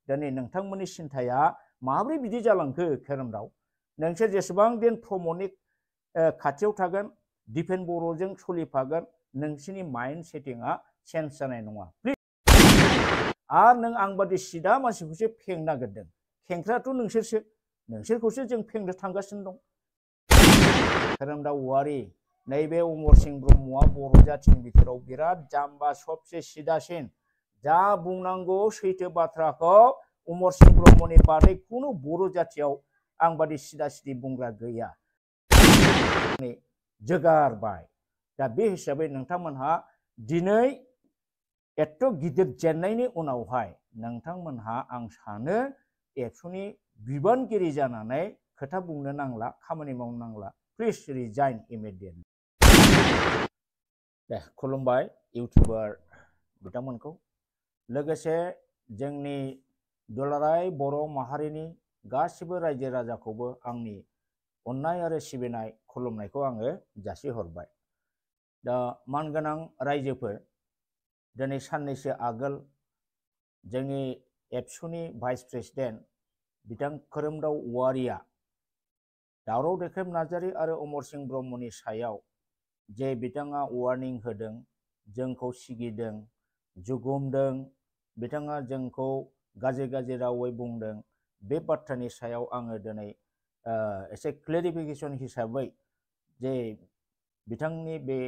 दिनै नोंथांमोननि सिन्थाया माब्रै बिदि जालांखो खोरोमदाव नोंसोर जेसेबां दिन प्रमदनि खाथियाव थागोन दिपेन बर'जों सोलिफागोन नोंसिनि माइन्ड सेटिंआ चेन्ज जानाय नङा आरो नों आंबादि सिदा मानसिखौसो फेंनो नागिरदों खेंख्राथ' नोंसोरखौसो जों फेंनो थांगासिनो दं खोरोमदाव औवारि नैबे अमर सिंह ब्रह्मआ बर' जाथिनि बिथोराव बिराद जाम्बा सबसे सिदासिन जा बुंनांगौ सैथो बाथ्राखौ अमर सिंह ब्रह्मनि बादै खुनु बर' जाथियाव आंबादि सिदा सिदि बुंग्रा गैया जोगारबाय दा बे हिसाबै नोंथांमोनहा दिनै एथ' गिदिर जेननायनि उनावहाय नोंथांमोनहा आं सानो एबसुनि बिबानगिरि जानानै खोथा बुंनो नांला खामानि मावनो नांला प्लिज रिजाइन इमिडियेटलि दे खुलुमबाय इउटिउबार बिथांमोनखौ लोगोसे जोंनि दुलाराय बर' माहारिनि गासिबो रायजो राजाखौबो आंनि अननाय आरो सिबिनाय खुलुमनायखौ आङो जासिहरबाय दा मानगोनां रायजोफोर दिनै साननैसो आगोल जोंनि एबसुनि भाइस प्रेसिडेन्ट बिथां खोरोमदाव औवारिया दावराव देख्रेब नार्जारी आरो अमर सिंह ब्रह्मनि सायाव जे बिथाङा वार्निं होदों जोंखौ सिगिदों जुगुमदों बिथाङा जोंखौ गाज्रि रावै बुंदों बे बाथ्रानि सायाव आङो दिनै एसे क्लेरिफिकेसन हिसाबै जे बिथांनि बे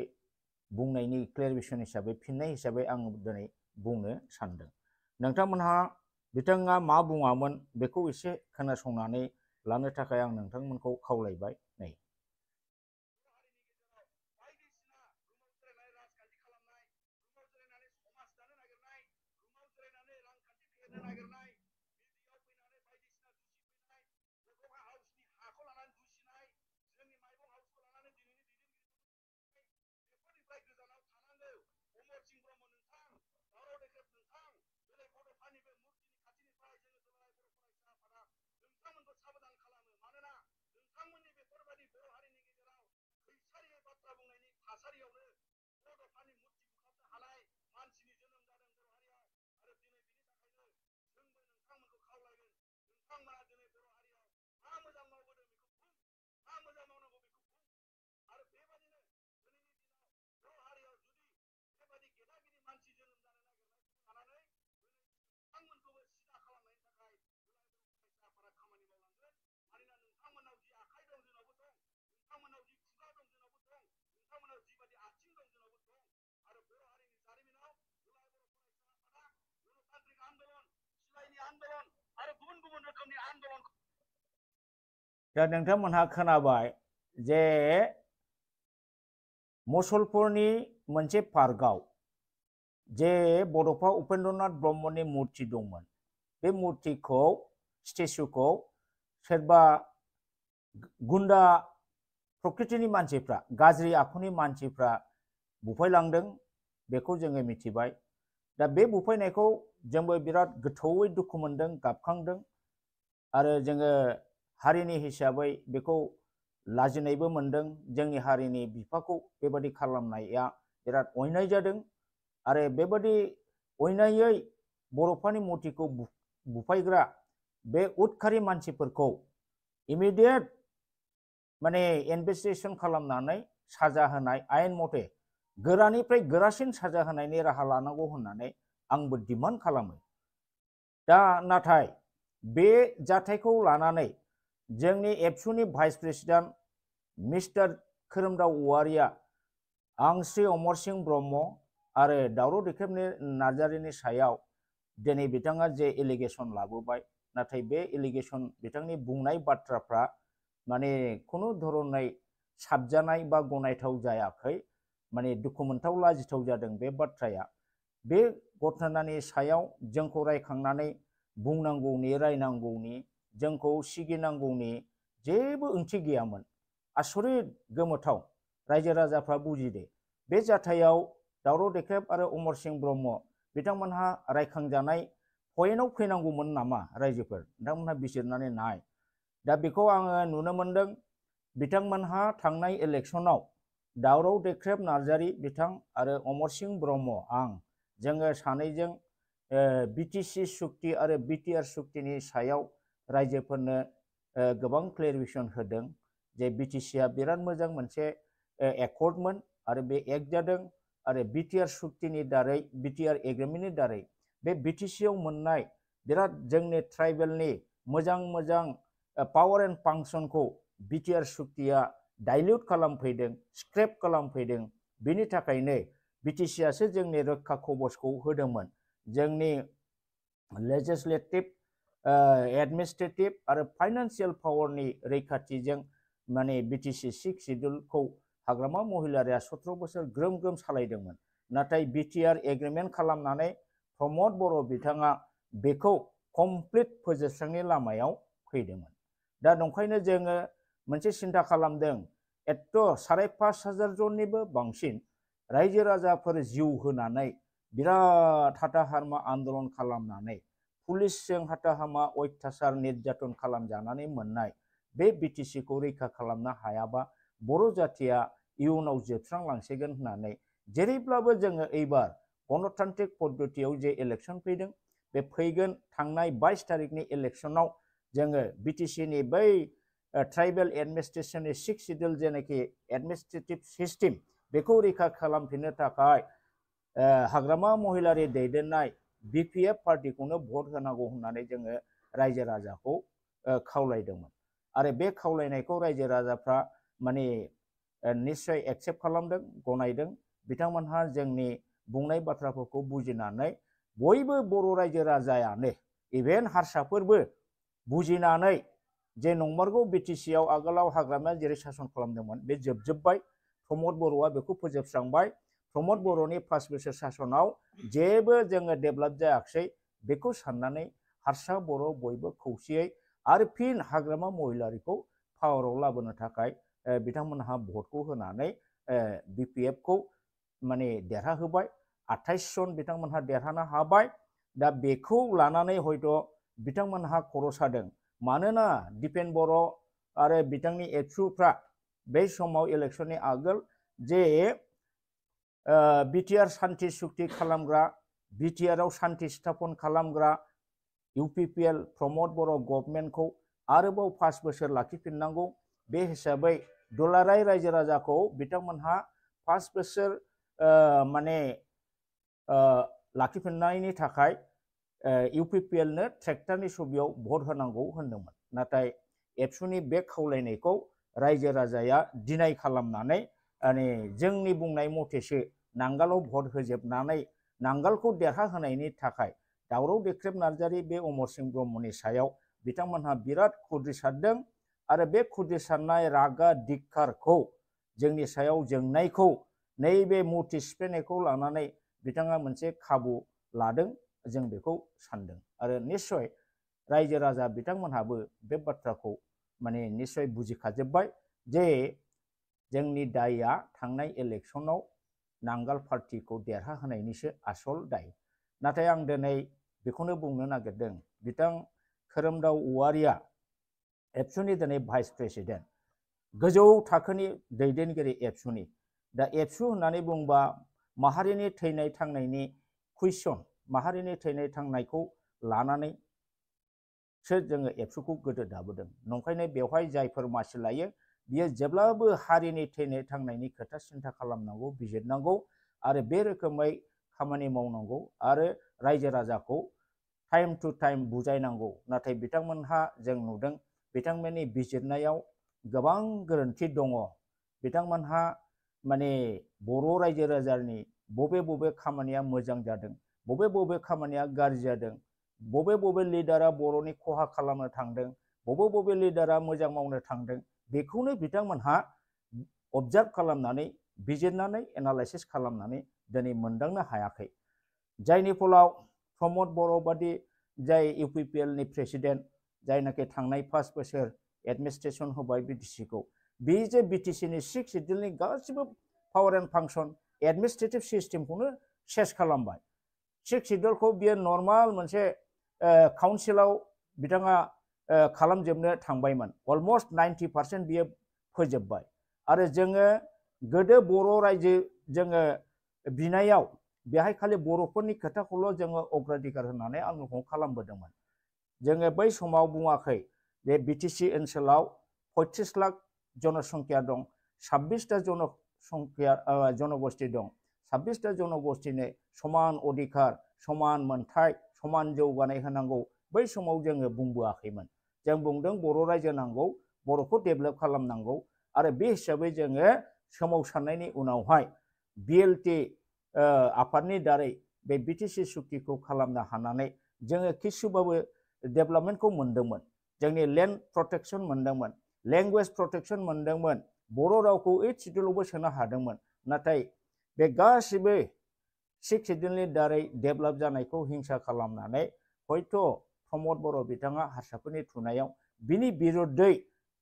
बुंनायनि क्लेरिफिकेसन हिसाबै फिननाय हिसाबै आं दिनै बुंनो सानदों नोंथांमोनहा बिथाङा मा बुङामोन बेखौ एसे खोनासंनानै लानो थाखाय आं नोंथांमोनखौ खावलायबाय नै दा नोंथांमोनहा खोनाबाय जे मुसलपुरनि मोनसे पार्कआव जे बड'फा उपेन्द्रनाथ ब्रह्मनि मुर्ति दंमोन बे मुर्तिखौ स्टेचुखौ सोरबा गुन्दा प्रकृतिनि मानसिफ्रा गाज्रि आखुनि मानसिफ्रा बुफायलांदों बेखौ जोङो मिथिबाय दा बे बुफायनायखौ जोंबो बिराद गोथौयै दुखु मोनदों गाबखांदों आरो जोङो हारिनि हिसाबै बेखौ लाजिनायबो मोनदों जोंनि हारिनि बिफाखौ बेबादि खालामनाया बिराद अयनाय जादों आरो बेबादि अयनायै बर'फानि मुर्तिखौ बुफायग्रा बे उदखारि मानसिफोरखौ इमिडियेट माने इनभेस्टिगेशन खालामनानै साजा होनाय आयेन मथे गोरानिफ्राय गोरासिन साजा होनायनि राहा लानांगौ होननानै आंबो डिमान्ड खालामो दा नाथाय बे जाथायखौ लानानै जोंनि एबसुनि भाइस प्रेसिडेन्ट मिस्टार खोरोमदाव औवारिया आं श्री अमर सिंह ब्रह्म आरो दावराव देख्रेब नार्जारीनि सायाव दिनै बिथाङा जे एलिगेसन लाबोबाय नाथाय बे एलिगेसन बिथांनि बुंनाय बाथ्राफ्रा माने खुनु धरनै साबजानाय बा गनायथाव जायाखै माने दुखु मोनथाव लाजिथाव जादों बे बाथ्राया बे घटनानि सायाव जोंखौ रायखांनानै बुंनांगौनि रायनांगौनि जोंखौ सिगिनांगौनि जेबो ओंथि गैयामोन आसरित गोमोथाव रायजो राजाफ्रा बुजिदो बे जाथायाव दावराव देख्रेब आरो अमर सिंह ब्रह्म बिथांमोनहा रायखांजानाय पइन्टआव फैनांगौमोन नामा रायजोफोर नोंथांमोनहा बिजिरनानै नाय दा बेखौ आङो नुनो मोनदों बिथांमोनहा थांनाय इलेक्सनाव दावराव देख्रेब नार्जारी बिथां आरो अमर सिंह ब्रह्म आं जोङो सानैजों बिटिसि सुक्ति आरो बिटिआर सुक्तिनि सायाव रायजोफोरनो गोबां क्लेरिफिकेसन होदों जे बिटिसिआ बिराद मोजां मोनसे एकर्डमोन आरो बे एक्ट जादों आरो बिटिआर सुक्तिनि दारै बिटिआर एग्रिमेन्टनि दारै बे बिटिसिआव मोननाय बिराद जोंनि ट्राइबेलनि मोजां मोजां पावार एन्ड फांसनखौ बिटिआर सुक्तिया डाइल्युट खालामफैदों स्क्रेप खालामफैदों बिनि थाखायनो बिटिसिआसो जोंनि रैखा कवचखौ होदोंमोन जोंनि लेजिस्लेटिभ एडमिनिस्ट्रेटिभ आरो फाइनान्सियेल पावारनि रैखाथिजों माने बिटिसि 6 शिड्युलखौ हाग्रामा महिलारिया 17 बोसोर ग्रोम ग्रोम सालायदोंमोन नाथाय बिटिआर एग्रिमेन्ट खालामनानै प्रमद बर' बिथाङा बेखौ कमप्लिट फोजोबस्रांनि लामायाव फैदोंमोन दा नंखायनो जोङो मोनसे सिन्था खालामदों एत्त 5,500 जननिबो बांसिन रायजो राजाफोर जिउ होनानै बिराद हाथा हारमा आन्दलन खालामनानै पुलिसजों हाथा हामा अयथासार निर्यातन खालामजानानै मोननाय बे बिटिसिखौ रैखा खालामनो हायाबा बर' जाथिया इयुनाव जोबस्रांलांसिगोन होननानै जेरैब्लाबो जोङो एबार गणतान्त्रिक पद्धतियाव जे इलेक्सन फैदों बे फैगोन थांनाय 22 तारिखनि इलेक्सनाव जोङो बिटिसिनि बै ट्राइबेल एडमिनिस्ट्रेशननि 6 शिड्युल जेनाखि एडमिनिस्ट्रेटिभ सिस्टेम बेखौ रैखा खालामफिननो थाखाय हाग्रामा महिलारि दैदेननाय बिपिएफ पार्टिखौनो भट होनांगौ होननानै जोङो रायजो राजाखौ खावलायदोंमोन आरो बे खावलायनायखौ रायजो राजाफ्रा माने निश्चय एक्सेप्ट खालामदों गनायदों बिथांमोनहा जोंनि बुंनाय बाथ्राफोरखौ बुजिनानै बयबो बर' रायजो राजायानो इभेन हारसाफोरबो बुजिनानै जे नंमारगौ बिटिसिआव आगोलाव हाग्रामाया जेरै सासन खालामदोंमोन बे जोबजोब्बाय प्रमद बर'आ बेखौ फोजोबस्रांबाय प्रमद बर'नि 5 बोसोर सासनाव जेबो जोङो डेभेलप जायाखै बेखौ साननानै हारसा बर' बयबो खौसेयै आरो फिन हाग्रामा महिलारिखौ पावाराव लाबोनो थाखाय बिथांमोनहा भटखौ होनानै बिपिएफखौ माने देरहाहोबाय 28 जन बिथांमोनहा देरहानो हाबाय दा बेखौ लानानै हयथ' बिथांमोनहा खर' सादों मानोना दिपेन बर' आरो बिथांनि एबसुफ्रा बै समाव इलेक्सननि आगोल जे बिटिआर सान्ति सुक्ति खालामग्रा बिटिआरआव सान्ति स्थापन खालामग्रा इउपिपिएल प्रमद बर' गभर्नमेन्टखौ आरोबाव 5 बोसोर लाखिफिननांगौ बे हिसाबै दुलाराय रायजो राजाखौ बिथांमोनहा 5 बोसोर माने लाखिफिननायनि थाखाय इउपिपिएलनो ट्रेक्टरनि सबियाव भट होनांगौ होनदोंमोन नाथाय एबसुनि बे खावलायनायखौ रायजो राजाया डिनाय खालामनानै माने जोंनि बुंनाय मथेसो नांगालाव भट होजोबनानै नांगालखौ देरहाहोनायनि थाखाय दावराव देख्रेब नार्जारि बे अमर सिंह ब्रह्मनि सायाव बिथांमोनहा बिराद खुद्रिसारदों आरो बे खुद्रिसारनाय रागा धिक्कारखौ जोंनि सायाव जोंनायखौ नैबे मुर्ति सिफायनायखौ लानानै बिथाङा मोनसे खाबु लादों जों बेखौ सानदों आरो निश्चय रायजो राजा बिथांमोनहाबो बे बाथ्राखौ माने निश्चय बुजिखाजोब्बाय जे जोंनि दायआ थांनाय इलेक्सनाव नांगाल पार्टिखौ देरहाहोनायनिसो आसल दाय नाथाय आं दिनै बेखौनो बुंनो नागिरदों बिथां खोरोमदाव औवारिया एबसुनि दिनै भाइस प्रेसिडेन्ट गोजौ थाखोनि दैदेनगिरि एबसुनि दा एबसु होननानै बुंबा माहारिनि थैनाय थांनायनि कुइसन माहारिनि थैनाय थांनायखौ लानानैसो जोङो एबसुखौ गोदो दाबोदों नंखायनो बेवहाय जायफोर मासि लायो बियो जेब्लाबो हारिनि थैनाय थांनायनि खोथा सिन्था खालामनांगौ बिजिरनांगौ आरो बे रोखोमै खामानि मावनांगौ आरो रायजो राजाखौ टाइम टु टाइम बुजायनांगौ नाथाय बिथांमोनहा जों नुदों बिथांमोननि बिजिरनायाव गोबां गोरोन्थि दङ बिथांमोनहा माने बर' रायजो राजानि बबे खामानिया मोजां जादों बबे खामानिया गाज्रि जादों बबे लिडारा बर'नि खहा खालामनो थांदों बबे लिडारा मोजां मावनो थांदों बेखौनो बिथांमोनहा अबजार्भ खालामनानै बिजिरनानै एनालाइसिस खालामनानै दिनै मोनदांनो हायाखै जायनि फलाव प्रमद बर' बादि जाय इउपिपिएलनि प्रेसिडेन्ट जायनाखि थांनाय 5 बोसोर एडमिनिस्ट्रेसन होबाय बिटिसिखौ बे जे बिटिसिनि 6 शिड्युलनि गासिबो पावार एन्ड फांसन एडमिनिस्ट्रेटिभ सिस्टेमखौनो सेस खालामबाय 6 शिड्युलखौ बियो नर्माल मोनसे काउन्सिलाव बिथाङा खालामजोबनो थांबायमोन अलमस्ट 90% बियो फोजोबबाय आरो जोङो गोदो बर' रायजो जोङो बिनायाव बेहाय खालि बर'फोरनि खोथाखौल' जोङो अग्राधिकार होनानै आन्दलनखौ खालामबोदोंमोन। जोङो बै समाव बुङाखै जे बिटिसि ओनसोलाव 35 लाख जनसंख्या दं, 26टा जनगोष्ठी दं, 26टा जनगोष्ठीनो समान अधिकार, समान मोनथाय, समान जौगानाय होनांगौ बै समाव जोङो बुंबोआखैमोन। जों बुंदों बर' रायजो नांगौ, बर'खौ डेभेलप खालामनांगौ आरो बे हिसाबै जोङो सोमावसारनायनि उनावहाय बिएलटि आफादनि दारै बे बिटिसि सुक्तिखौ खालामनो हानानै जोङो किसुबाबो डेभेलपमेन्टखौ मोन्दोंमोन। जोंनि लेन्ड प्रटेक्शन मोन्दोंमोन, लेंगुवेज प्रटेक्शन मोन्दोंमोन, बर' रावखौ 8 शिड्युलावबो सोनो हादोंमोन। नाथाय बे गासिबो 6 शिड्युलनि दारै डेभेलप जानायखौ हिंसा खालामनानै हयथ' प्रमद बर' बिथाङा हारसाफोरनि थुनायाव बिनि बिरुद्धै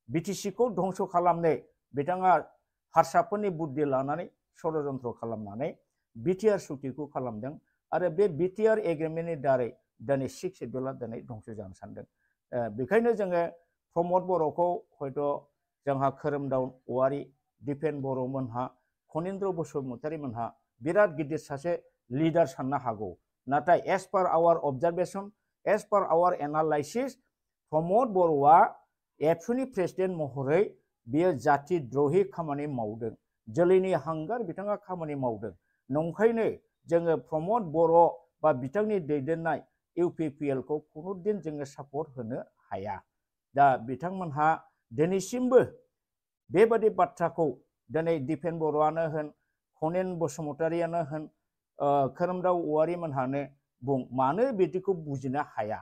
बिटिसिखौ धंस खालामनो बिथाङा हारसाफोरनि बुद्धि लानानै षड़यन्त्र खालामनानै बिटिआर सुक्तिखौ खालामदों आरो बे बिटिआर एग्रिमेन्टनि दारै दिनै 6 शिड्युला दिनै धंस जानो सानदों। बेखायनो जोङो प्रमद बर'खौ हयथ' जोंहा खोरोमदाव औवारि, दिपेन बर'मोनहा, खनीन्द्र बसुमतारी मोनहा बिराद गिदिर सासे लिडार साननो हागौ। नाथाय एज पार आवार अबजारभेशन, एज पार आवार एनालाइसिस, प्रमद बर'आ एबसुनि प्रेसिडेन्ट महरै बियो जाति द्रहि खामानि मावदों, जोलैनि हांगार बिथाङा खामानि मावदों। नंखायनो जोङो प्रमद बर' बा बिथांनि दैदेननाय इउपिपिएलखौ खुनुदिन जोङो सापर्ट होनो हाया। दा बिथांमोनहा दिनैसिमबो बेबादि बाथ्राखौ दिनै दिपेन बर'आनो होन, खनेन बसुमतारीयानो होन, खोरोमदाव औवारिमोनहानो बुं मानो बिदिखौ बुजिनो हाया।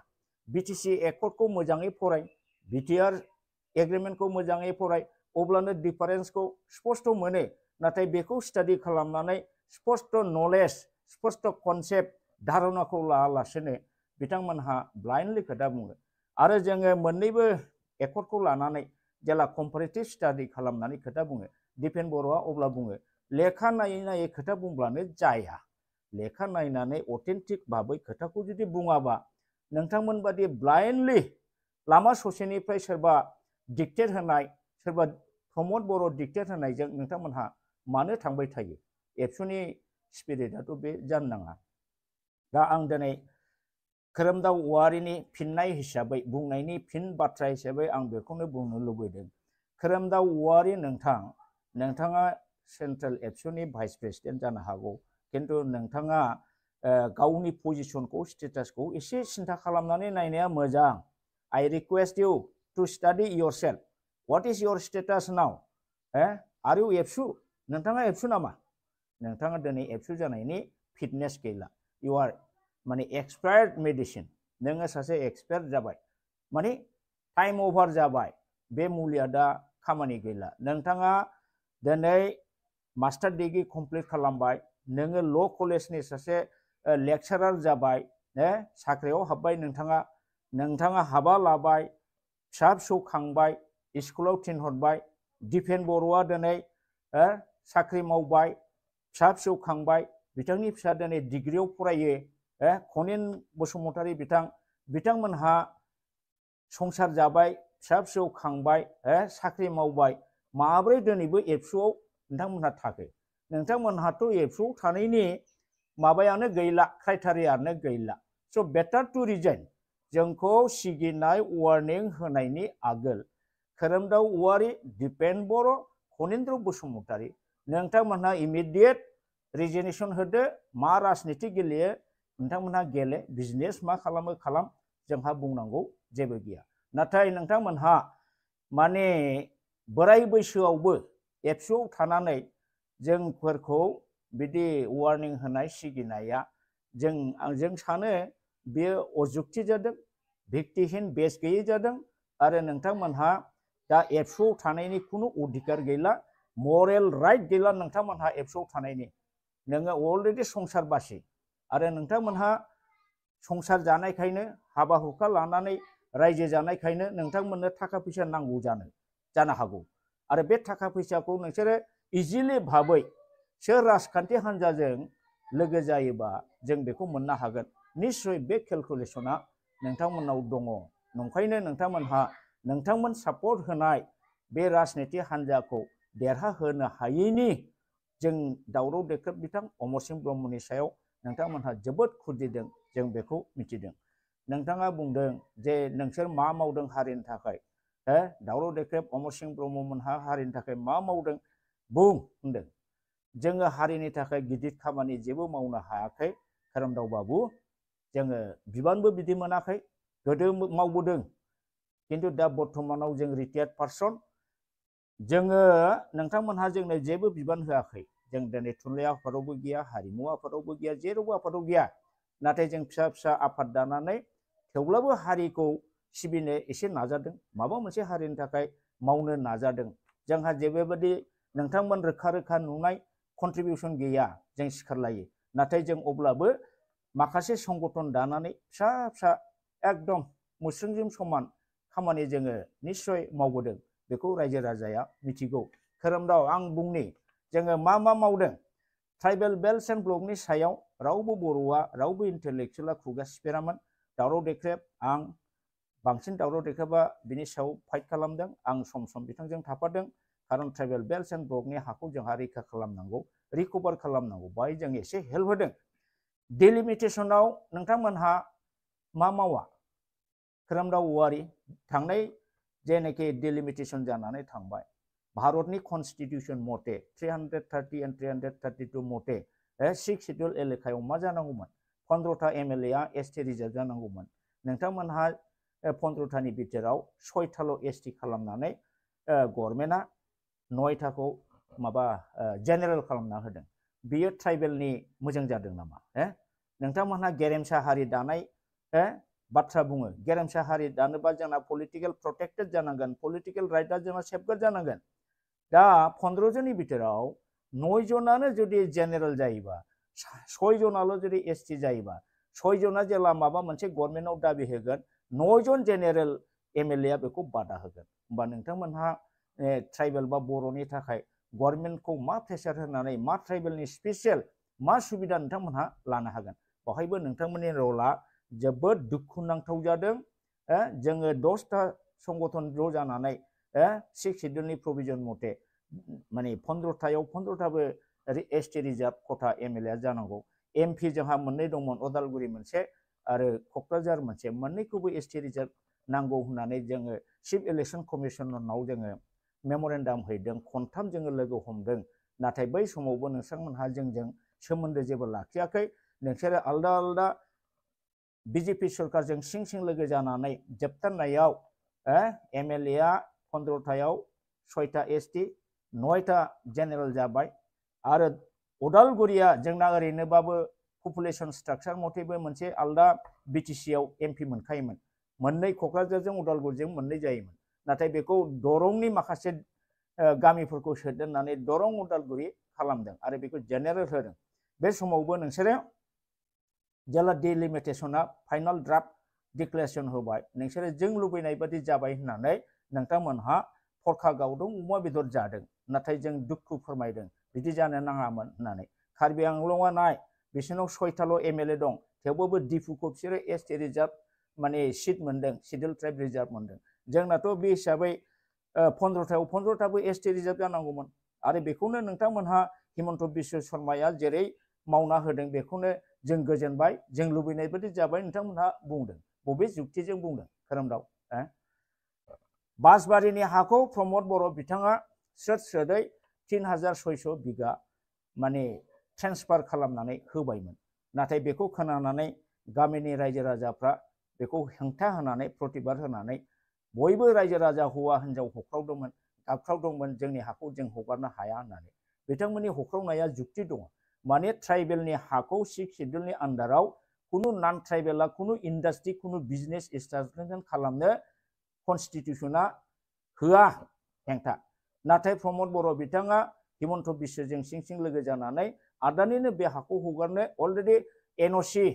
बिटिसि एकर्डखौ मोजाङै फराय, बिटिआर एग्रिमेन्टखौ मोजाङै फराय, अब्लानो डिफारेन्सखौ स्पष्ट मोनो। नाथाय बेखौ स्टाडि खालामनानै स्पष्ट नलेज, स्पष्ट कनसेप्ट धारणाखौ लायालासेनो बिथांमोनहा ब्लाइन्डलि खोथा बुङो। आरो जोङो मोननैबो एकर्डखौ लानानै जेला कम्पारेटिभ स्टाडि खालामनानै खोथा बुङो, दिपेन बर'आ अब्ला बुङो लेखा नायै नायै खोथा बुंब्लानो जाया। लेखा नायनानै अथेन्टिक भाबै खोथाखौ जुदि बुङाबा नोंथांमोन बादि ब्लाइन्डलि लामा ससेनिफ्राय सोरबा डिक्टेट होनाय, सोरबा प्रमद बर' डिक्टेट होनायजों नोंथांमोनहा मानो थांबाय थायो? एबसुनि स्पिरिटआथ' बे जानो नाङा। दा आं दिनै खोरोमदाव औवारिनि फिननाय हिसाबै, बुंनायनि फिन बाथ्रा हिसाबै आं बेखौनो बुंनो लुबैदों। खोरोमदाव औवारि नोंथाङा सेन्ट्रेल एबसुनि भाइस प्रेसिडेन्ट जानो हागौ, खिन्थु नोंथाङा गावनि पजिशनखौ, स्टेटासखौ एसे सिन्था खालामनानै नायनाया मोजां। I request you to study yourself. What is your status now? Are you एबसु? नोंथाङा एबसु नामा? नोंथाङा दिनै एबसु जानायनि फिटनेस गैला। You are माने एक्सपायार्ड मेडिसिन, नोङो सासे एक्सपायार्ड जाबाय, माने टाइम अभार जाबाय, बे मुलिया दा खामानि गैला। नोंथाङा दिनै मास्टार डिग्री कमप्लिट खालामबाय, नोङो ल' कलेजनि सासे लेक्सारार जाबाय, साख्रियाव हाबबाय, नोंथाङा हाबा लाबाय, फिसा फिसौ खांबाय, स्कुलाव थिनहरबाय। दिपेन बर'आ दिनै साख्रि मावबाय, फिसा फिसौ खांबाय, बिथांनि फिसा दिनै डिग्रीयाव फरायो। खनेन बसुमतारी बिथांमोनहा संसार जाबाय, फिसा फिसौ खांबाय, साख्रि मावबाय। माब्रै दिनैबो एबसुआव नोंथांमोनहा थाखो? नोंथांमोनहाथ' एबसुआव थानायनि माबायानो गैला, क्राइटेरियानो गैला। स' बेटार टु रिजाइन। जोंखौ सिगिनाय वार्निं होनायनि आगोल खोरोमदाव औवारि, दिपेन बर', खनीन्द्र बसुमतारी नोंथांमोनहा इमिडिएट रिजिगनेसन होदो। मा राजनिति गेलेयो नोंथांमोनहा गेले, बिजनेस मा खालामो खालाम, जोंहा बुंनांगौ जेबो गैया। नाथाय नोंथांमोनहा माने बोराय बैसोआवबो एबसुआव थानानै जोंफोरखौ बिदि वार्निं होनाय, सिगिनाया जों सानो बेयो अजुक्ति जादों, भित्तिहीन, बेस गैयै जादों। आरो नोंथांमोनहा दा एबसुआव थानायनि खुनु अधिकार गैला, मरेल राइट गैला नोंथांमोनहा एबसुआव थानायनि। नोङो अलरेडि संसारबासि आरो नोंथांमोनहा संसार जानायखायनो, हाबा हुखा लानानै रायजो जानायखायनो नोंथांमोननो थाखा फैसा नांगौ जानो हागौ। आरो बे थाखा फैसाखौ नोंसोरो इजिलि भाबै सोर राजखान्थि हान्जाजों लोगो जायोबा जों बेखौ मोननो हागोन। निश्चय बे केलकुलेसना नोंथांमोननाव दङ। नंखायनो नोंथांमोनहा नोंथांमोन सापर्ट होनाय बे राजनिति हान्जाखौ देरहाहोनो हायैनि जों दावराव देख्रेब बिथां अमर सिंह ब्रह्मनि सायाव नोंथांमोनहा जोबोद खुद्रिदों जों बेखौ मिथिदों नोंथाङा बुंदों जे नोंसोर मा मावदों हारिनि थाखाय दावराव देख्रेब अमर सिंह ब्रह्ममोनहा हारिनि थाखाय मा मावदों बुं होनदों जोङो हारिनि थाखाय गिदिर खामानि जेबो मावनो हायाखै खोरोमदाव बाबु जोङो बिबानबो बिदि मोनाखै गोदो मावबोदों किन्तु दा बर्तमानाव जों रिटायार्ड पार्सन जोङो नोंथांमोनहा जोंनो जेबो बिबान होआखै जों दिनै थुनलाइ आफादावबो गैया हारिमु आफादावबो गैया जेरावबो आफादाव गैया नाथाय जों फिसा फिसा आफाद दानानै थेवब्लाबो हारिखौ सिबिनो एसे नाजादों माबा मोनसे हारिनि थाखाय मावनो नाजादों जोंहा जेबोबायदि नोंथांमोन रोखा रोखा नुनाय कन्ट्रिबिउसन गैया जों सिखारलायो नाथाय जों अब्लाबो माखासे संगठन दानानै फिसा फिसा एकदम मुस्रिंजों समान खामानि जोङो निश्चय मावबोदों बेखौ रायजो राजाया मिथिगौ खोरोमदाव आं बुंनि जोङो मा मा मावदों ट्राइबेल बेल्ट एन्ड ब्लकनि सायाव रावबो बर'आ रावबो इन्टेलेक्चुवेला खुगा सिफेरामोन दावराव देख्रेब आं बांसिन दावराव देख्रेबा बिनि सायाव फाइट खालामदों आं सम सम बिथांजों थाफादों खारन ट्राइबेल बेल्ट एन्ड ब्लकनि हाखौ जोंहा रैखा खालामनांगौ रिकभार खालामनांगौ बाहाय जों एसे हेल्प होदों डिलिमिटेसनाव नोंथांमोनहा मा मावा खोरोमदाव औवारि थांनाय जेनाखि डिलिमिटेसन जानानै थांबाय भारतनि कन्स्टिटिउसन मते 330 एन्ड 332 मते 6 शिड्युल एलेकायाव मा जानांगौमोन 15था एमएलए एसटी रिजार्भ जानांगौमोन नोंथांमोनहा 15थानि बिथोराव 6थाल' एसटी खालामनानै गभर्नमेन्टआ 9थाखौ माबा जेनेरेल खालामना होदों बियो ट्राइबेलनि मोजां जादों नामा नोंथांमोनहा गेरेमसा हारि दानाय बाथ्रा बुङो गेरेमसा हारि दानोबा जोंना पलिटिकेल प्रोटेक्टेड जानांगोन पलिटिकेल राइटआ जोंना सेफगार्ड जानांगोन दा 15 जननि बिथोराव 9 जनानो जुदि जेनेरेल जायोबा 6 जनाल' जुदि एसटी जायोबा 6 जना जेला माबा मोनसे गभर्नमेन्टआव दाबि होगोन 9 जन जेनेरेल एमएलए बेखौ बादा होगोन होमबा नोंथांमोनहा ट्राइबेल बा बर'नि थाखाय गभर्नमेन्टखौ मा प्रेसार होनानै मा ट्राइबेलनि स्पेशल मा सुबिदा नोंथांमोनहा लानो हागोन बेवहायबो नोंथांमोननि रला जोबोद दुखुनांथाव जादों जोङो 10टा संगठन ज' जानानै 6 शिड्युलनि प्रभिजन मते माने 15थाबो एसटी रिजार्भ खथा एमएलए जानांगौ एमपि जोंहा मोननै दंमोन अदालगुरि मोनसे आरो क'क्राझार मोनसे मोननैखौबो एसटी रिजार्भ नांगौ होननानै जोङो चिफ इलेक्शन कमिशनारनाव जोङो मेम'रेन्डाम हैदों खनथाम जोङो लोगो हमदों नाथाय बै समावबो नोंथांमोनहा जोंजों सोमोन्दो जेबो लाखियाखै नोंसोरो आलदा आलदा बीजेपी सरकारजों सिं सिं लोगो जानानै जोबथारनायाव एमएलए 15थायाव 6था एसटी 9था जेनेरेल जाबाय आरो अदालगुरिया जोंना ओरैनोबाबो पपुलेशन स्ट्राक्चार मथेबो मोनसे आलदा बिटिसिआव एमपि मोनखायोमोन मोननै क'क्राझारजों अदालगुरिजों मोननै जायोमोन नाथाय बेखौ दरंनि माखासे गामिफोरखौ सोदेरनानै दरं अदालगुरि खालामदों आरो बेखौ जेनेरेल होदों बे समावबो नोंसोरो जेला डिलिमिटेसना फाइनाल ड्राफ्ट डिक्लेरेसन होबाय नोंसोरो जों लुबैनाय बादि जाबाय होननानै नोंथांमोनहा फरखा गावदों अमा बेदर जादों नाथाय जों दुखु फोरमायदों बिदि जानो नाङामोन होननानै कार्बि आंलंआ नाय बिसोरनाव 6थाल' एमएलए दं थेवबो डिफुखौ बिसोरो एसटी रिजार्भ माने सीट मोनदों शिड्युल ट्राइब रिजार्भ मोनदों जोंनाथ' बे हिसाबै 15थाबो एसटी रिजार्भ जानांगौमोन आरो बेखौनो नोंथांमोनहा हिमन्त बिश्व शर्माया जेरै मावना होदों बेखौनो जों गोजोनबाय जों लुबैनाय बायदि जाबाय नोंथांमोनहा बुंदों बबे जुक्तिजों बुंदों खोरोमदाव बासबारिनि हाखौ प्रमद बर' बिथाङा स्रोद स्रोदै 3600 बिगा माने ट्रेन्सफार खालामनानै होबायमोन नाथाय बेखौ खोनानानै गामिनि रायजो राजाफ्रा बेखौ हेंथा होनानै प्रतिबाद होनानै बयबो रायजो राजा हौवा हिनजाव हख्रावदोंमोन गाबख्रावदोंमोन जोंनि हाखौ जों हगारनो हाया होननानै बिथांमोननि हख्रावनाया जुक्ति दङ माने ट्राइबेलनि हाखौ 6 शिड्युलनि आन्डाराव कुनु नन ट्राइबेला कुनु इन्डास्ट्रि कुनु बिजनेस एस्टाब्लिशमेन्ट खालामनो कन्स्टिटिउसना होआ हेंथा नाथाय प्रमद बर' बिथाङा हिमन्त बिश्वजों सिं सिं लोगो जानानै आदानिनो बे हाखौ हगारनो अलरेडि एनअसि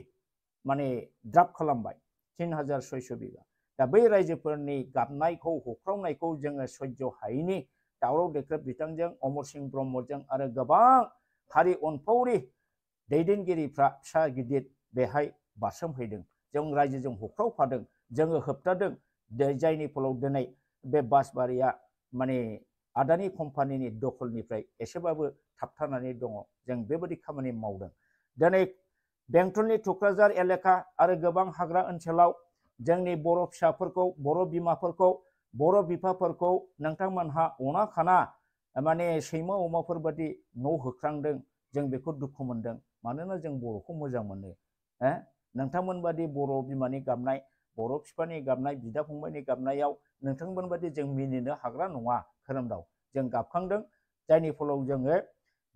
माने ड्राफ्ट खालामबाय 3600 बिगा दा बै रायजोफोरनि गाबनायखौ हख्रावनायखौ जोङो सह्य हायैनि दावराव देख्रेब बिथांजों अमर सिंह ब्रह्मजों आरो गोबां हारि अनफावरि दैदेनगिरिफ्रा फिसा गिदिर बेहाय बारसोमहैदों जों रायजोजों हख्रावफादों जोङो होबथादों जायनि फलाव दिनै बे बासबारिया माने आदानि कम्पानिनि दखलनिफ्राय एसेबाबो थाबथानानै दङ जों बेबायदि खामानि मावदों दिनै बेंटलनि टुक्राझार एलेका आरो गोबां हाग्रा ओनसोलाव जोंनि बर' फिसाफोरखौ बर' बिमाफोरखौ बर' बिफाफोरखौ नोंथांमोनहा अना खाना माने सैमा अमाफोर बादि न' होख्रांदों जों बेखौ दुखु मोनदों मानोना जों बर'खौ मोजां मोनो नोंथांमोन बादि बर' बिमानि गाबनाय बर' बिफानि गाबनाय बिदा फंबायनि गाबनायाव नोंथांमोन बादि जों मिनिनो हाग्रा नङा खोरोमदाव जों गाबखांदों जायनि फलाव जोङो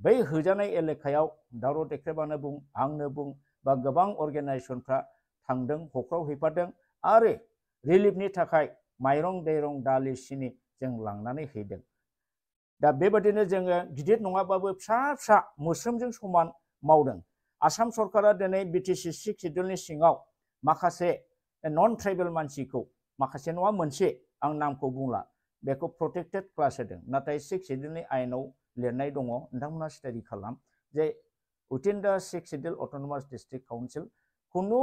बै होजानाय एलेकायाव दावराव देख्रेबानो बुं आंनो बुं बा गोबां अर्गेनाइजेसनफ्रा थांदों हख्राव हैफादों आरो रिलिफनि थाखाय माइरं दैरं दालि सिनि जों लांनानै हैदों दा बेबादिनो जोङो गिदिर नङाबाबो फिसा फिसा मोस्रोमजों समान मावदों आसाम सरकारा दिनै बिटिसि 6 सिडिउलनि सिङाव माखासे नन ट्राइबेल मानसिखौ माखासे नङा मोनसे आं नामखौ बुंला बेखौ प्रोटेक्टेड क्लास होदों नाथाय 6 सिडिउलनि आयेनाव लिरनाय दङ नोंथांमोना स्टाडि खालाम जे उइथिन दा 6 सिडिउल अट'नमास डिस्ट्रिक्ट काउन्सिल खुनु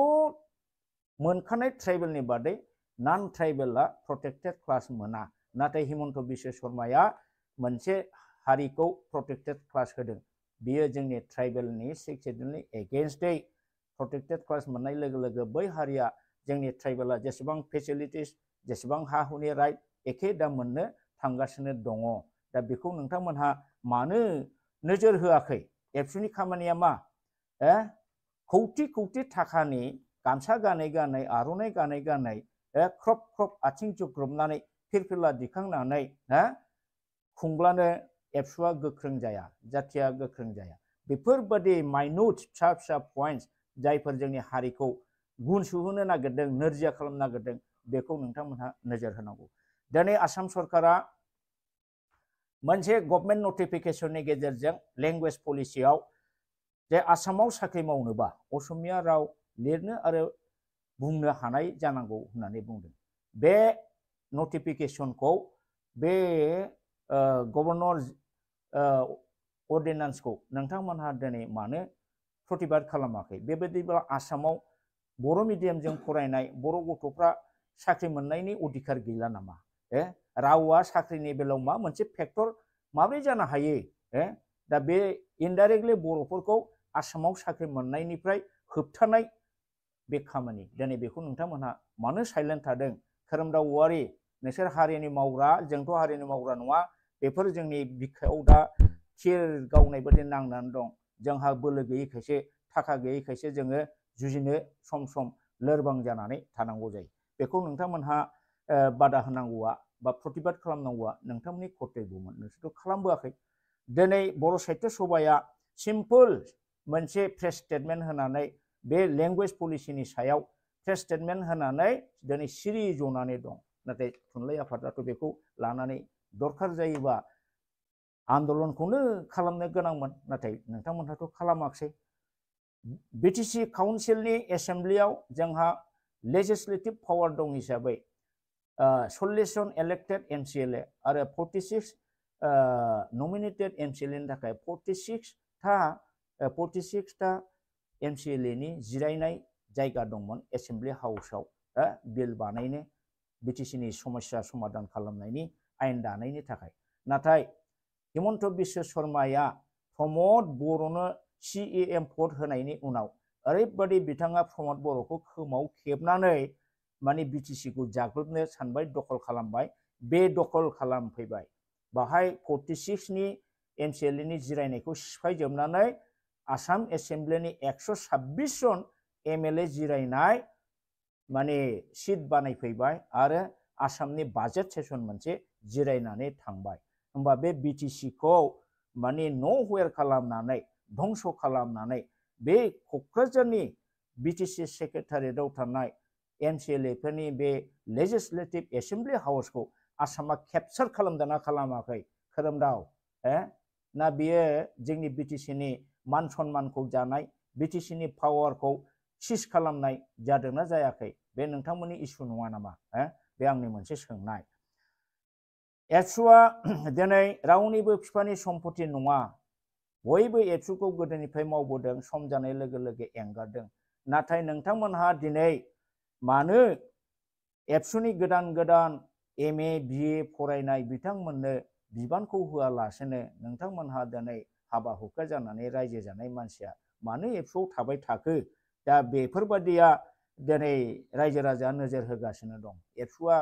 मोनखानाय ट्राइबेलनि बादै नन ट्राइबेला प्रोटेक्टेड क्लास मोना नाथाय हिमन्त बिश्व शर्माया मोनसे हारिखौ प्रोटेक्टेड क्लास होदों बियो जोंनि ट्राइबेलनि 6 सिडिउलनि एगेन्स्टै प्रोटेक्टेड क्लास मोननाय लोगो लोगो बै हारिया जोंनि ट्राइबेला जेसेबां फेसिलिटिस जेसेबां हा हुनि राइट एखे दा मोननो थांगासिनो दङ दा बेखौ नोंथांमोनहा मानो नोजोर होआखै एबसुनि खामानिया मा कौटि कौटि थाखानि गामसा गानै गानै आर'नाइ गानै गानै ख्रब ख्रब आथिं जुग्रुबनानै फिरफिला दिखांनानै खुंब्लानो एबसुआ गोख्रों जाया जाथिया गोख्रों जाया बेफोरबादि माइन्युट फिसा फिसा पइन्ट्स जायफोर जोंनि हारिखौ गुन सुहोनो नागिरदों नोरजिया खालामनो नागिरदों बेखौ नोंथांमोनहा नोजोर होनांगौ दिनै आसाम सरकारा मोनसे गभर्नमेन्ट नटिफिकेशननि गेजेरजों लेंगुवेज पलिसियाव जे आसामाव साख्रि मावनोबा असमिया राव लिरनो आरो बुंनो हानाय जानांगौ होननानै बुंदों बे नटिफिकेशनखौ बे गभर्नर अर्डिनान्सखौ नोंथांमोनहा दिनै मानो प्रतिबाद खालामाखै बेबायदिब्ला आसामाव बर' मिडियामजों फरायनाय बर' गथ'फ्रा साख्रि मोननायनि अधिकार गैला नामा रावा साख्रिनि बेलायाव मा मोनसे फेक्टर माब्रै जानो हायो दा बे इनडाइरेक्टलि बर'फोरखौ आसामाव साख्रि मोननायनिफ्राय होबथानाय बे खामानि दिनै बेखौ नोंथांमोनहा मानो साइलेन्ट थादों खोरोमदाव औवारि नोंसोर हारिनि मावग्रा जोंथ' हारिनि मावग्रा नङा बेफोर जोंनि बिखायाव दा थिर गावनाय बादि नांनानै दं जोंहा बोलो गैयैखायसो थाखा गैयैखायसो जोङो जुजिनो सम सम लोरबां जानानै थानांगौ जायो बेखौ नोंथांमोनहा बादा होनांगौआ बा प्रतिबाद खालामनांगौआ नोंथांमोननि कर्तब्यमोन नोंसोरथ' खालामबोआखै दिनै बर' साहित्य सभाया सिम्पोल मोनसे प्रेस स्टेटमेन्ट होनानै बे लेंगुवेज पलिसिनि सायाव प्रेस स्टेटमेन्ट होनानै दिनै सिरि जनानै दं नाथाय थुनलाइ आफादाथ' बेखौ लानानै दरखार जायोबा आन्दलनखौनो खालामनो गोनांमोन नाथाय नोंथांमोनहाथ' खालामाखै बिटिसि काउन्सिलनि एसेम्ब्लियाव जोंहा लेजिस्लेटिभ पावार दं हिसाबै 40 जन इलेक्टेड एमसिएलए आरो 46 नमिनेटेड एमसिएलएनि थाखाय 46 टा एमसिएलएनि जिरायनाय जायगा दंमोन एसेम्ब्लि हाउसआव बिल बानायनो बिटिसिनि समस्या समाधान खालामनायनि आयेन दानायनि थाखाय नाथाय हिमन्त बिश्व शर्माया प्रमद बर'नो CAM भट होनायनि उनाव ओरैबादि बिथाङा प्रमद बर'खौ खोमाव खेबनानै माने बिटिसिखौ जाग्लोबनो सानबाय दखल खालामबाय बे दखल खालामफैबाय बाहाय 46 नि एमसिएलएनि जिरायनायखौ सिफायजोबनानै आसाम एसेम्ब्लिनि 126 जन एमएलए जिरायनाय माने सिट बानायफैबाय आरो आसामनि बाजेट सेसन मोनसे जिरायनानै थांबाय होमबा बे बिटिसिखौ माने न'वेर खालामनानै धंस खालामनानै बे क'क्राझारनि बिटिसि सेक्रेटारियेटआव थानाय एमसिएलएफोरनि बे लेजिस्लेटिभ एसेम्ब्लि हाउसखौ आसामा केपचार खालामदोंना खालामाखै खोरोमदाव ना बियो जोंनि बिटिसिनि मान सन्मानखौ जानाय बिटिसिनि पावारखौ सिज खालामनाय जादोंना जायाखै बे नोंथांमोननि इस्यु नङा नामा बे आंनि मोनसे सोंनाय एबसुआ दिनै रावनिबो बिफानि सम्पति नङा बयबो एबसुखौ गोदोनिफ्राय मावबोदों सम जानाय लोगो लोगो एंगारदों नाथाय नोंथांमोनहा दिनै मानो एबसुनि गोदान गोदान MA BA फरायनाय बिथांमोननो बिबानखौ होआलासेनो नोंथांमोनहा दिनै हाबा हुखा जानानै रायजो जानाय मानसिया मानो एबसुआव थाबाय थाखो दा बेफोरबादिया दिनै रायजो राजाया नोजोर होगासिनो दं एबसुआ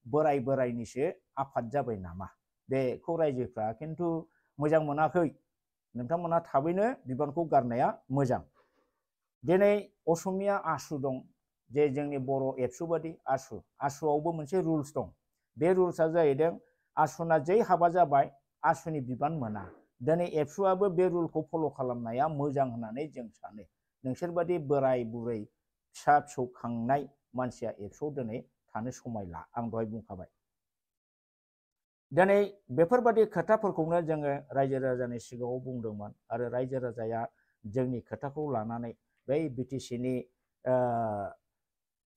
बोराय बोरायनिसो आफाद जाबाय नामा बेखौ रायजोफ्रा खिन्थु मोजां मोनाखै नोंथांमोना थाबैनो बिबानखौ गारनाया मोजां दिनै असमिया आसु दं जे जोंनि बर' एबसु बादि आसुआवबो मोनसे रुल्स दं बे रुल्सआ जाहैदों आसुना जै हाबा जाबाय आसुनि बिबान मोना दिनै एबसुआबो बे रुलखौ फल' खालामनाया मोजां होननानै जों सानो नोंसोरबादि बोराय बुरै फिसा फिसौ खांनाय मानसिया एबसुआव दिनै थानो समायला आं दहाय बुंखाबाय दिनै बेफोरबादि खोथाफोरखौनो जोङो रायजो राजानि सिगाङाव बुंदोंमोन आरो रायजो राजाया जोंनि खोथाखौ लानानै बै बिटिसिनि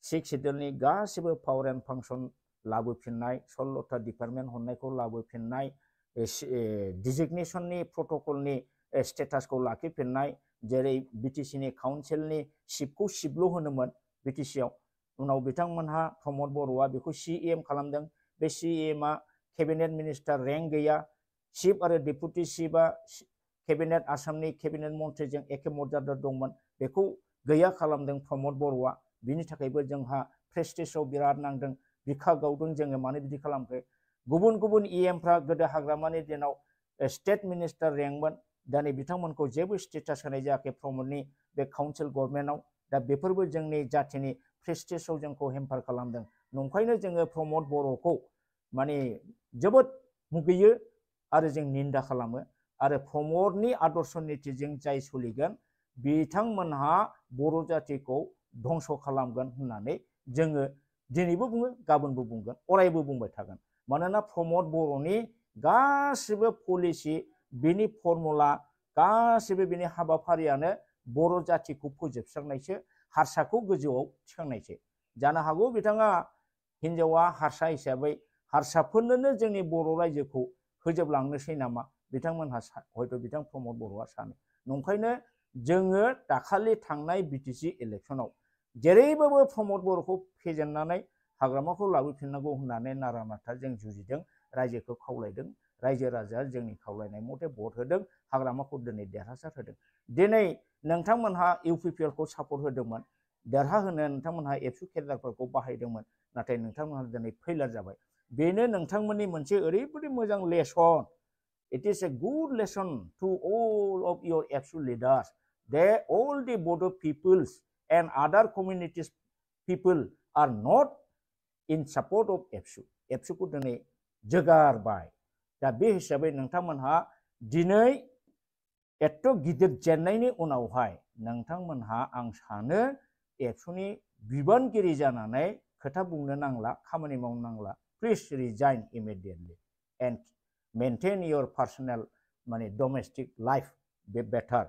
6 सिडिउलनि गासिबो पावार एन्ड फांसन लाबोफिननाय 16टा डिपार्टमेन्ट हरनायखौ लाबोफिननाय डिजिगनेसननि प्रट'कलनि स्टेटासखौ लाखिफिननाय जेरै बिटिसिनि काउन्सिलनि सिटखौ सिटल' होनोमोन बिटिसिआव उनाव बिथांमोनहा प्रमद बर'आ बेखौ सिएम खालामदों बे सिएमआ केबिनेट मिनिस्टार रेंक गैया चिफ आरो डेपुटि चिफआ केबिनेट आसामनि केबिनेट मन्थ्रिजों एखे मर्यादा दंमोन बेखौ गैया खालामदों प्रमद बर'आ बिनि थाखायबो जोंहा प्रेस्टिजआव बिराद नांदों बिखा गावदों जोङो मानो बिदि खालामखो गुबुन गुबुन इएमफ्रा गोदो हाग्रामानि दिनाव स्टेट मिनिस्टार रेंकमोन दानि बिथांमोनखौ जेबो स्टेटास होनाय जायाखै प्रमदनि बे काउन्सिल गभर्नमेन्टआव दा बेफोरबो जोंनि जाथिनि प्रेस्टिजआव जोंखौ हेम्पार खालामदों नंखायनो जोङो प्रमद बर'खौ माने जोबोद मुगैयो आरो जों निन्दा खालामो आरो प्रमदनि आदर्श नीतिजों जाय सोलिगोन बिथांमोनहा बर' जातिखौ धंस खालामगोन होननानै जोङो दिनैबो बुङो गाबोनबो बुंगोन अरायबो बुंबाय थागोन मानोना प्रमद बर'नि गासिबो पलिसि बिनि फर्मुला गासिबो बिनि हाबाफारियानो बर' जातिखौ फोजोबस्रांनायसो हारसाखौ गोजौआव थिखांनायसो जानो हागौ बिथाङा हिनजावा हारसा हिसाबै हारसाफोरनोनो जोंनि बर' रायजोखौ फोजोबलांनोसै नामा बिथांमोनहा हयथ' बिथां प्रमद बर'आ सानो नंखायनो जोङो दाखालि थांनाय बिटिसि इलेक्सनाव जेरैबाबो प्रमद बर'खौ फेजेननानै हाग्रामाखौ लाबोफिननांगौ होननानै नारा नाथा जों जुजिदों रायजोखौ खावलायदों रायजो राजाया जोंनि खावलायनाय मथे भट होदों हाग्रामाखौ दिनै देरहासार होदों दिनै नोंथांमोनहा इउपिपिएलखौ सापर्ट होदोंमोन देरहाहोनो नोंथांमोनहा एबसु केडारफोरखौ बाहायदोंमोन नाथाय नोंथांमोनहा दिनै फेइलार जाबाय बेनो नोंथांमोननि मोनसे ओरैबायदि मोजां lesson it is a good lesson to all of your ABSU leaders that all the Bodo peoples and other communities people are not in support of ABSU ABSUखौ दिनै जोगारबाय दा बे हिसाबै नोंथांमोनहा दिनै एथ' गिदिर जेननायनि उनावहाय नोंथांमोनहा आं सानो एबसुनि बिबानगिरि जानानै खोथा बुंनो नांला खामानि मावनो नांला please resign immediately and maintain your personal माने डमेस्टिक लाइफ बे बेटार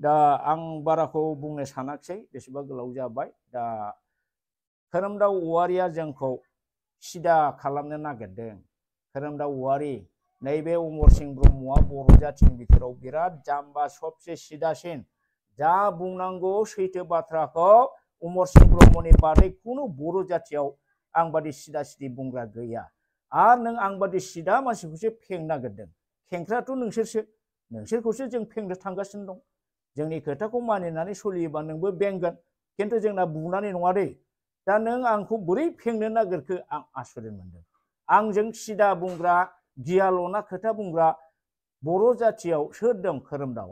दा आं बाराखौ बुंनो सानाखिसै बेसेबा गोलाव जाबाय दा खोरोमदाव औवारिया जोंखौ सिदा खालामनो नागिरदों खोरोमदाव औवारि नैबे अमर सिंह ब्रह्मआ बर' जातिनि बिथोराव बिराद जाम्बा सबसे सिदासिन जा बुंनांगौ सैथो बाथ्राखौ अमर सिंह ब्रह्मनि बादै खुनु बर' जातियाव आं बादि सिदा सिदि बुंग्रा गैया आर नों आं बादि सिदा मानसिखौसो फेंनो नागिरदों खेंख्रायाथ' नोंसोरखौसो जों फेंनो थांगासिनो दं जोंनि खोथाखौ मानिनानै सोलियोबा नोंबो बेंगोन खिन्थु जोंना बुनानै नङा दै दा नों आंखौ बोरै फेंनो नागिरखो आं आसरित मोनदों आंजों सिदा बुंग्रा गियाल'ना खोथा बुंग्रा बर' जातियाव सोर दं खोरोमदाव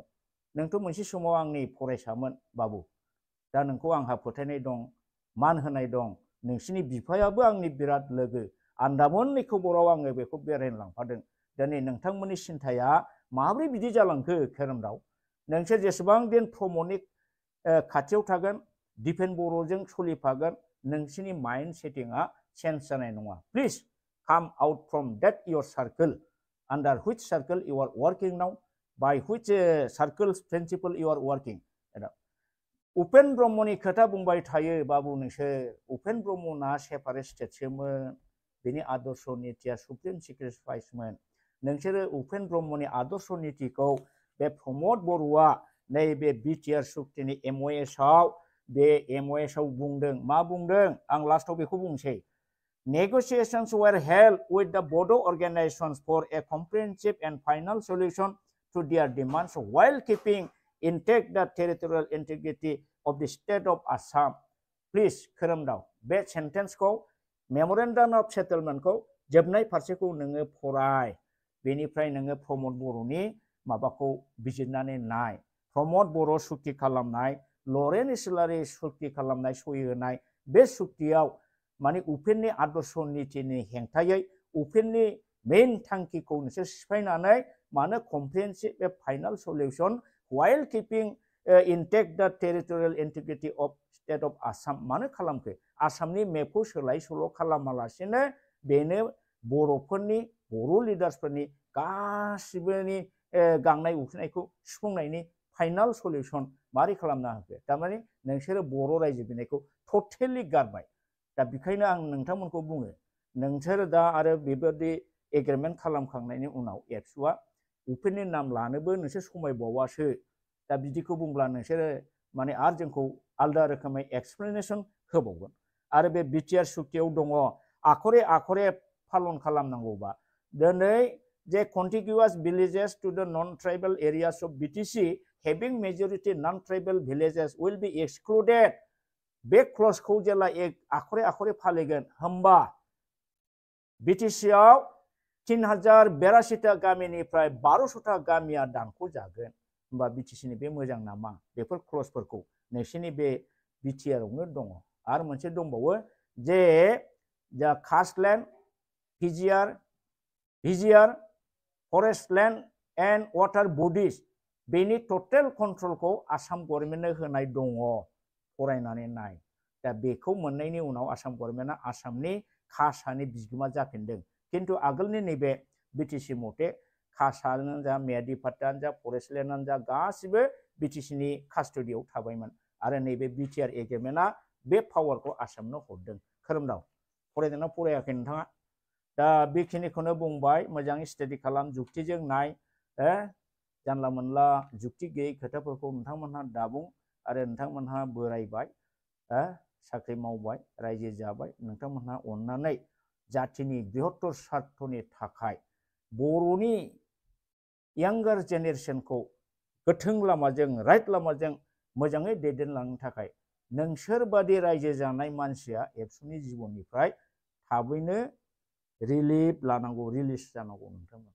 नोंथ' मोनसे समाव आंनि फरायसामोन बाबु दा नोंखौ आंहा फोथायनाय दं मान होनाय दं नोंसिनि बिफायाबो आंनि बिराद लोगो आन्दामाननि खबराव आङो बेखौ बेरायनो लांफादों दिनै नोंथांमोननि सिन्थाया माब्रै बिदि जालांखो खोरोमदाव नोंसोर जेसेबां दिन प्रमदनि खाथियाव थागोन दिपेन बर'जों सोलिफागोन नोंसिनि माइन्ड सेटिंआ चेन्ज जानाय नङा please come out from that your circle under which circle you are working now by which circle principle you are working Upen ब्रह्मनि खोथा बुंबाय थायो बाबु नोंसोर उपेन ब्रह्मना सेपारेट स्टेटसोमोन बिनि आदर्श नीतिया सुप्रिम सेक्रिफाइसमोन नोंसोरो उपेन ब्रह्मनि आदर्श नीतिखौ बे प्रमद बर'आ नैबे बिटिआर सुक्तिनि एमअएसआव बे एमअएसआव बुंदों मा बुंदों आं लास्टआव बेखौ बुंसै Negotiations were held with the Bodo organizations for a comprehensive and final solution to their demands while keeping intact the territorial integrity of the State of Assam. Please खोरोमदाव बे सेन्टेन्सखौ मेमोरेन्डाम अफ सेटलमेन्टखौ जोबनाय फारसेखौ नोङो फराय बेनिफ्राय नोङो प्रमद बर'नि माबाखौ बिजिरनानै नाय प्रमद बर' सुक्ति खालामनाय लरेन इस्लारि सुक्ति खालामनाय सहि होनाय बे सुक्तियाव माने उपेननि आदर्श नीतिनि हेंथायै उपेननि मेन थांखिखौ नोंसोर सिफायनानै मानो comprehensive a final solution while keeping intact the territorial integrity of State of Assam मानो खालामखो आसामनि मेपखौ सोलाय सोल' खालामालासेनो बेनो बर'फोरनि बर' लिडार्सफोरनि गासिबोनि गांनाय उखैनायखौ सुफुंनायनि फाइनाल सल्युशन मारै खालामना होखो थारमाने नोंसोरो बर' रायजो बिनायखौ टटेलि गारबाय दा बेखायनो आं नोंथांमोनखौ बुङो नोंसोर दा आरो बेबायदि एग्रिमेन्ट खालामखांनायनि उनाव एबसुआ उपेननि नाम लानोबो नोंसोर समायबावासो दा बिदिखौ बुंब्ला नोंसोरो माने आरो जोंखौ आलदा रोखोमै एक्सप्लेनेसन होबावगोन आरो बे बिटिआर सुक्तियाव दङ आखरे आखरे पालन खालामनांगौबा दिनै जे contiguous villages to the non-tribal areas of BTC having majority non-tribal villages will be excluded बे क्लजखौ जेला आखरे आखरे फालिगोन होमबा बिटिसिआव 3082टा गामिनिफ्राय 1200टा गामिया दानख'जागोन होमबा बिटिसिनि बे मोजां नामा बेफोर क्लजफोरखौ नोंसिनि बे बिटिआरआवनो दङ आरो मोनसे दंबावो जे दा कास्टलेन्ड VGR forest land and water bodies बेनि टटेल कन्ट्रलखौ आसाम गभर्नमेन्टनो होनाय दङ फरायनानै नाय दा बेखौ मोननायनि उनाव आसाम गभर्नमेन्टआ आसामनि कासानि बिगोमा जाफिनदों किन्तु आगोलनि नैबे बिटिसि मथे कासानो जा मेयादि पाट्टायानो जा फरेस्ट लेन्डआनो जा गासिबो बिटिसिनि कास्टडियाव थाबायमोन आरो नैबे बिटिआर एग्रिमेन्टआ बे पावारखौ आसामनो हरदों खोरोमदाव फरायदोंना फरायाखै नोंथाङा दा बेखिनिखौनो बुंबाय मोजाङै स्टाडि खालाम जुक्तिजों नाय जानला मोनला जुक्ति गैयै खोथाफोरखौ नोंथांमोनहा दाबुं आरो नोंथांमोनहा बोरायबाय साख्रि मावबाय रायजो जाबाय नोंथांमोनहा अननानै जातिनि बृहत्तर स्वार्थनि थाखाय बर'नि यांगार जेनेरेसनखौ गोथों लामाजों राइट लामाजों मोजाङै दैदेनलांनो थाखाय नोंसोरबादि रायजो जानाय मानसिया एबसुनि जिबननिफ्राय थाबैनो रिलिफ लानांगौ रिलिज जानांगौ नोंथांमोन